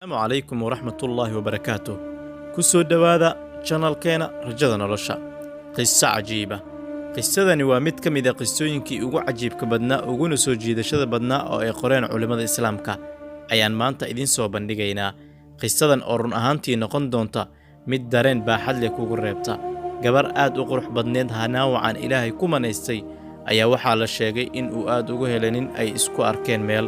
Asalaamu calaykum waraxmatullaahi wabarakaatuh. Ku soo dhowaada channelkeena Rajada Nolosha. Qiso cajiiba. Qisadani waa mid ka mid a qisooyinkii ugu cajiibka badnaa uguna soo jiidashada badnaa oo ay qoreen culimmada Islaamka ayaan maanta idiin soo bandhigaynaa. Qisadan oo run ahaantii noqon doonta mid dareen baaxad leh kugu reebta. Gabar aad u qurux badneed, hanaawacan Ilaahay ku manaystay, ayaa waxaa la sheegay in uu aad ugu helay nin ay isku arkeen meel.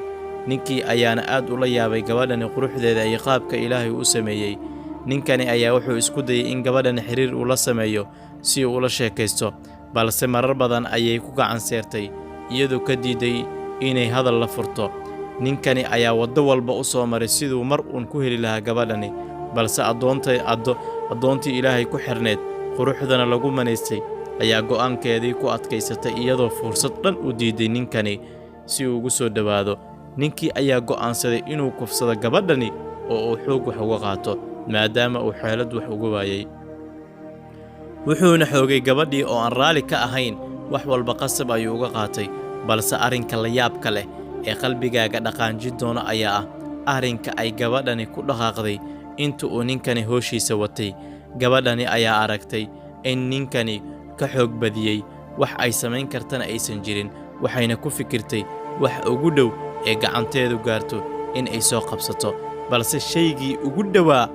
Ninkii ayaana aad ula yaabay gabadhani quruxdeeda iyo qaabka Ilaahay u sameeyey. Ninkani ayaa wuxuu isku dayay in gabadhani xiriir uu la sameeyo si uu ula sheekaysto, balse marar badan ayay ku gacan seertay, iyadoo ka diiday inay hadal la furto. Ninkani ayaa waddo walba u soo maray siduu mar uun ku heli lahaa gabadhani, balse addoontii Ilaahay ku xirneed, quruxdana lagu manaystay, ayaa go'aankeedii ku adkaysatay, iyadoo fursad dhan u diiday ninkani si uu ugu soo dhowaado. Ninkii ayaa go'aansaday inuu kufsado gabadhani oo uu xoog wax uga qaato, maadaama uu xeelad wax uga waayey. Wuxuuna xoogay gabadhii oo aan raalli ka ahayn. Wax walba qasab ayuu uga qaatay, balse arrinka la yaabka leh ee qalbigaaga dhaqaanjin doona ayaa ah arrinka ay gabadhani ku dhaqaaqday inta uu ninkani hooshiisa watay. Gabadhani ayaa aragtay in ninkani ka xoog badiyey, wax ay samayn kartana aysan jirin, waxayna ku fikirtay wax ugu dhow ee gacanteedu gaarto in ay soo qabsato. Balse shaygii ugu dhowaa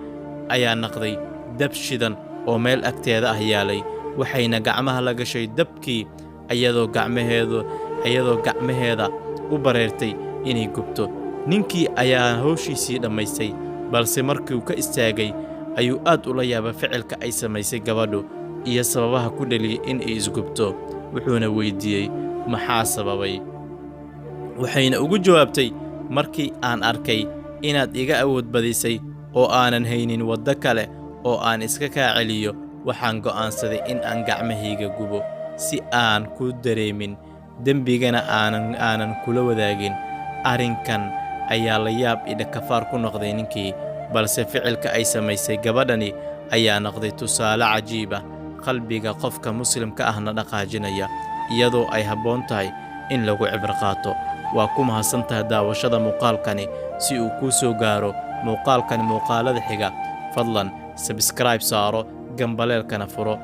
ayaa naqday dab shidan oo meel agteeda ah yaalay, waxayna gacmaha la gashay dabkii, iyadoo gacmaheeda u bareertay inay gubto. Ninkii ayaa hawshiisii dhammaystay, balse markuu ka istaagay ayuu aad ula yaabay ficilka ay samaysay gabadhu iyo sababaha ku dhaliyey in ay isgubto. Wuxuuna weydiiyey maxaa sababay, waxayna ugu jawaabtay: "Markii aan arkay inaad iga awood badisay oo aanan haynin waddo kale oo aan iska kaa celiyo, waxaan go'aansaday in aan gacmahayga gubo si aan ku dareemin, dembigana aanan kula wadaagin." Arrinkan ayaa la yaab idhakafaar ku noqday ninkii, balse ficilka ay samaysay gabadhani ayaa noqday tusaale cajiib ah, qalbiga qofka Muslimka ahna dhaqaajinaya, iyadoo ay habboon tahay in lagu cibro qaato. Waa ku mahadsan tahay daawashada muuqaalkani. Si uu kuu soo gaaro muuqaalkani muuqaalada xiga, fadlan subscribe saaro, gambaleelkana furo.